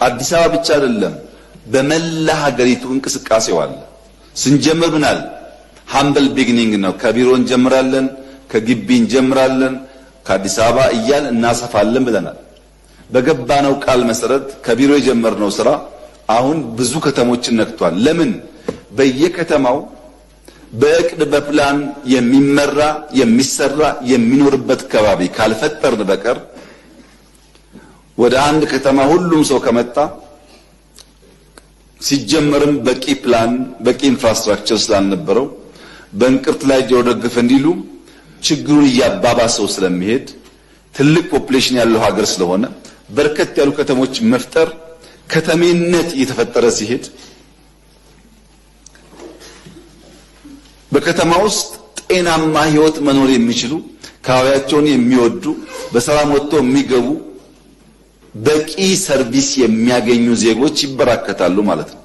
አዲስ አበባ ብቻ አይደለም፣ በመላ ሀገሪቱ እንቅስቃሴው አለ። ስንጀምር ምናል humble beginning ነው። ከቢሮ እንጀምራለን፣ ከግቢ እንጀምራለን፣ ከአዲስ አበባ እያልን እናሰፋለን ብለናል። በገባነው ቃል መሰረት ከቢሮ የጀመርነው ስራ አሁን ብዙ ከተሞችን ነክቷል። ለምን? በየከተማው በእቅድ በፕላን የሚመራ፣ የሚሰራ፣ የሚኖርበት ከባቢ ካልፈጠርን በቀር ወደ አንድ ከተማ ሁሉም ሰው ከመጣ ሲጀመርም በቂ ፕላን፣ በቂ infrastructure ስላልነበረው በእንቅርት ላይ ጆሮ ደግፍ እንዲሉ ችግሩን እያባባሰው ስለሚሄድ፣ ትልቅ population ያለው ሀገር ስለሆነ በርከት ያሉ ከተሞች መፍጠር፣ ከተሜነት እየተፈጠረ ሲሄድ በከተማ ውስጥ ጤናማ ህይወት መኖር የሚችሉ፣ አካባቢያቸውን የሚወዱ፣ በሰላም ወጥተው የሚገቡ፣ በቂ service የሚያገኙ ዜጎች ይበራከታሉ ማለት ነው።